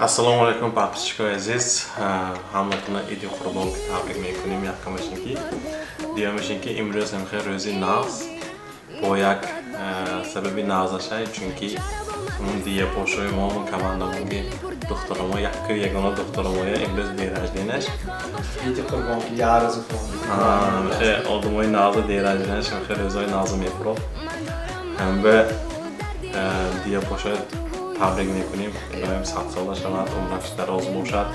Ассалому алайкум, подписчикои азиз. Ҳаматона Иди Қурбон табрик мекунем. Якумаш ин ки, дуюмаш ин ки имрӯз ҳам хел рӯзи нағз бо як сабаби нағзашай, чунки ҳамун дия пошои мо, командамонги духтарамо, якку ягона духтарамоя имрӯз день рождения ш. Иди Қурбон ки як рӯз. Хе одамои нағза день рождения ш хе рӯзои нағза мефурод. Ҳамба дия пошои табрик мекунем. Илоҳим, 100 сола шавад, умраш дароз бошад,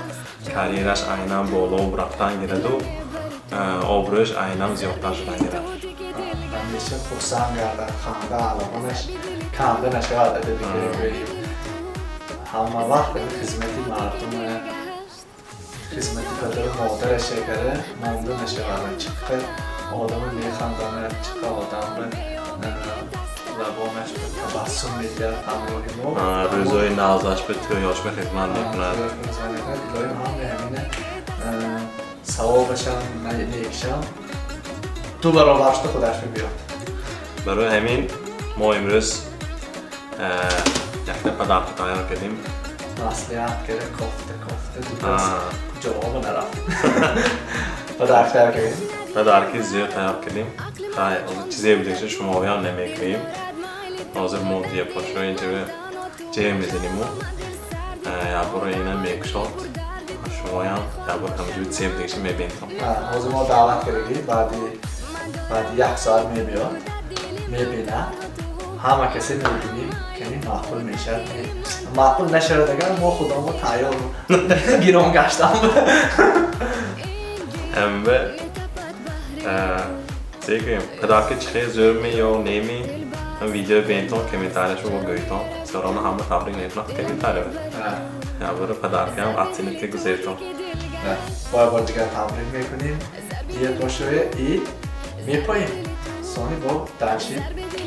карьераш айнан боло рафтан гираду обрӯяш айнан зиёдтар шудан гирад. Ҳамеша хурсанд гардад, ханда аломонаш канда нашавад. Адаби гӯем, ҳама вақт хизмати мардум, хизмати падару модараш агара монда нашавад. Чиққа одама механдонад, чиққа одамро лабонаш ба табассум медиҳад ҳамроҳи мо. Рӯзои нағзаш ба тӯёшба хизмат мекунад. Илоҳим, ҳама ҳамина савобашам, некшам ду баробар шуда худаш мебиёд. Барои ҳамин мо имрӯз якта подарка тайёр кардем. Маслиҳат карда, кофта кофта ҷавоба нарафт, подарка тайёр кардем. Подарки зиёд тайёр кардем. Хай, ҳозир чизе будагша шумоён намекунем. Ҳозир мо дия пошо инҷа ҷе мезаниму якбора ина мекушод, шумоям якбор ҳамҷои це будагша мебинтон. Ҳозир мо даъват кардагӣ, баъди як соат мебиёд, мебинад, ҳама касе мебинем, кани маъқул мешавад, маъқул нашавад, агар мо худамо тайёр гирон гаштам. Ҳамба це гӯем, подарки чӣ хел, зӯрми ё неми, видео бинтон, комментарияшо бо гӯйтон. Сорона ҳама табрик мекунад комментария. Якбора подаркаам оценка гузертон. Бо бор дигар табрик мекунем дия пошоя и мепоем, сони бо дальше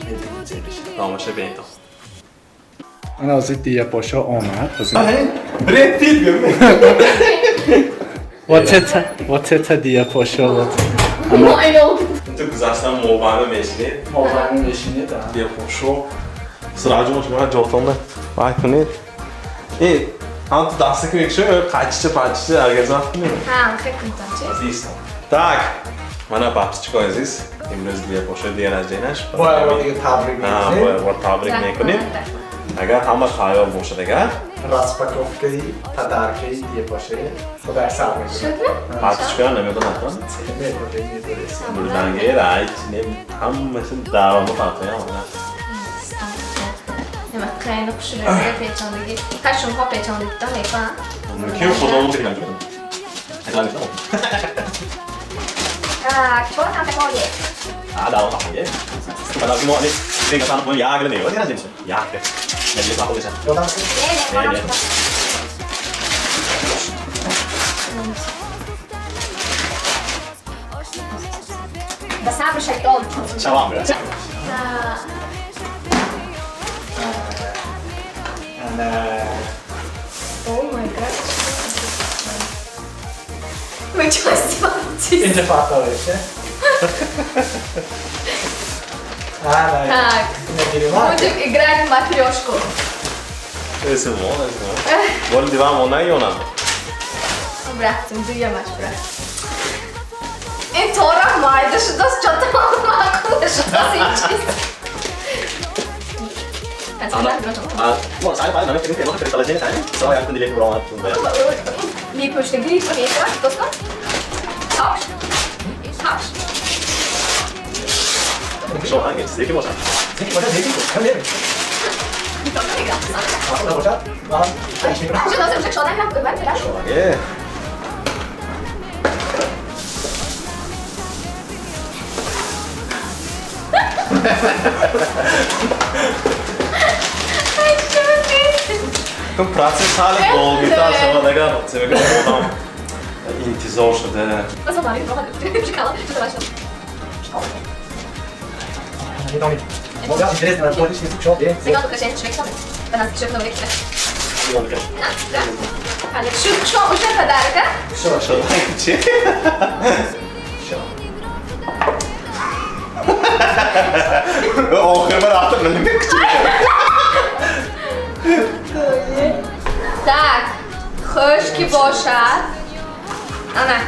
мебинем зе мешавад. Номаша бинтон. Ана ҳозир дия пошо омад. Бред Питт гӯм. Вот это, вот это дия пошо, вот. Ту гузаштан мобайна мешинед. Мобайна мешинед. Дия пошо сираҷон, шумо ҷотонда вай кунед. Э, ҳам ту дастаки мекушо, қайчича пайчича организат кунед. Ҳа, хел кунтан. Так, мана, подписчикои азиз, имрӯз дия пошо день рождения ш. Бо як бор дига табрик мекунем. Бо як бор табрик мекунем. Агар ҳама тайёр бошад, агар Распаковкаи подаркаи дия пошоя худаш сар мекунад. Подписчикоям намедонанд. Медонем, медонем. Бурдангер айч не, ҳамаси давома партоям. Nima, qayni xushilariga pechondagi, ha, shunqa pechondikda mekon. Мумкин худомо кирган. Так, чор там такое. А, да, он такой. Подарки мо не, деньги там по я глядел, вот я здесь. Я. Я не плохо. Не, не, Не. Ба сабр шайтон. Шалом. Ана. Oh my God. Вы что сделаете? Инҷа фартовеше. Ана. Так. Ина. Будем играть в матрешку. Эсмо, эсмо. Бол диван монда ё на? Рафтем, дуямаш рафт. Ин тора майда шудааст, чото маъқул шудааст ин чиз. А, мо сай пай, наме кирин, кирин, таложение сай. Со як диле бро. Мепуштагӣ мекунад, достон? Таш. Таш. Шо ханге, зеки боша. Зеки боша, зеки. Кам не. Боша. Ман Шо назар шо шодан ҳам ман Шо ханге. Кун процесс сали долгитар шавад, агар себеги одам интизор шуда. Интересно, Шо уже подарка? Шо, шо, чи? Шо. Охир бар рафтам, нема кучи. Так. Хуш ки бошад. Ана.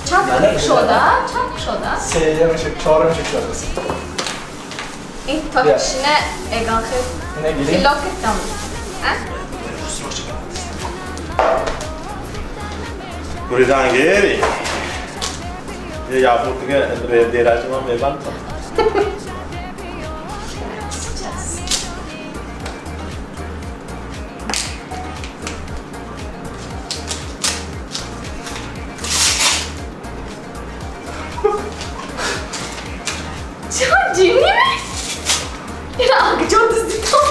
Чанд кушода? Чанд кушода? Сеюмаш, чорумаш кушодаст. Ин точно эгон хел. Ина гирем. Тилло кеттам. А? Буридангери. Я буттига деражима мебанд. Сейчас. Чё, ҷинни? Ина куҷо дуздидам?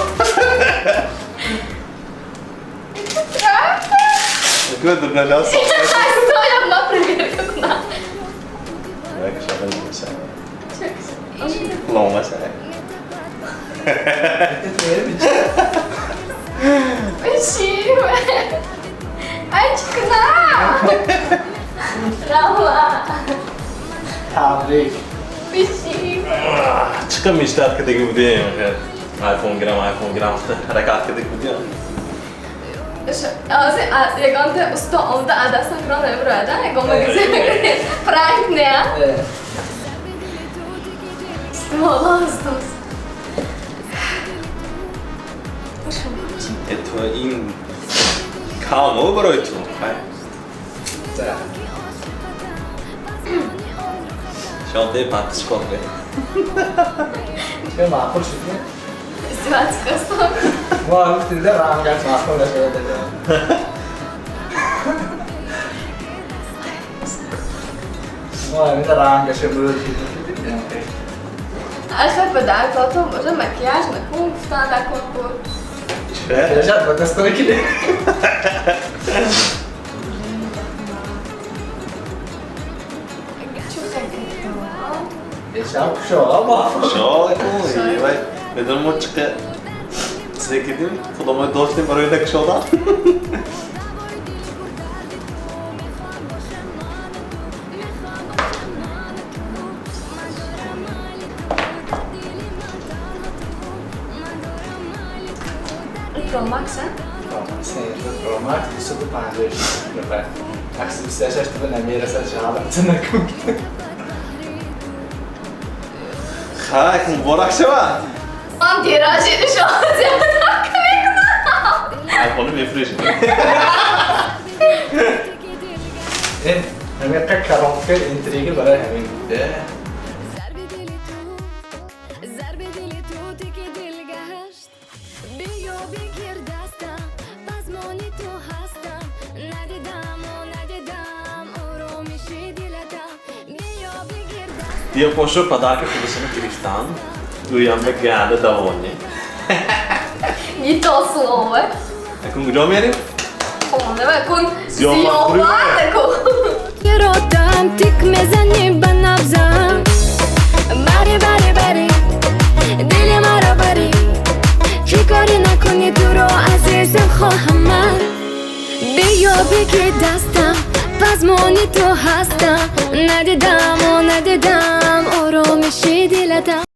Куда дурнажас? Стоя, ма проверка кунам. Ломаса. Чӣ? Ай, чӣ кунам? Рама. Табрик. Биши. Чиқа мечтать кардагӣ будем. Айфон гирам, айфон гирам, ҳаракат кардагӣ будем. Ягонта усто омада адастан кирон намебурояд, ягон магазин пранк не? Истимол устос. То ин камо барои ту. Да. Шонте подписчикон. Чӣ маъқул шуд? Издеваться хостам. Мо гуфтем, да, рангаш маъқул нашуда. Мо ҳамина рангаша мӯр. Ахир ба даркотон божа макияж накун гуфтан накун буд. Решат ба дастони ки. Чӣ хел? Решам кушо, ма. Шо, вай, медонам мо чиқа чизе кардем, худомо доштем барои накушодан. Pro Max, а? Pro Max 256 نفر. 126 то намерасад, жалобаться накун. Хай, муборак шавад. Ман деражи шо зиёда мекунам. Айфони мефурӯшем. Ин ҳамиқа коробка интрига барои ҳамин буд. Зарби дили ту, зарби дили ту тики дил гашт. Биё бигир дастам, пазмони ту ҳастам. Надидаму надидам оромиши дилатам. Биё бигир дастам. Дия пошо подарки худашона гирифтан. Дуямда ганда довольны. Не то слово. Акун куҷо мерем? Хона ва кун. Зиёфат хӯрӣ. Зиёфат ку. Ротам тик мезанӣ ба набзам. Бари, бари, бари, дили маро бари. Чӣ корӣ накунӣ туро азизам хоҳам ман. Биё бигир дастам, пазмони ту ҳастам. Надидаму надидам оромиши дилатам.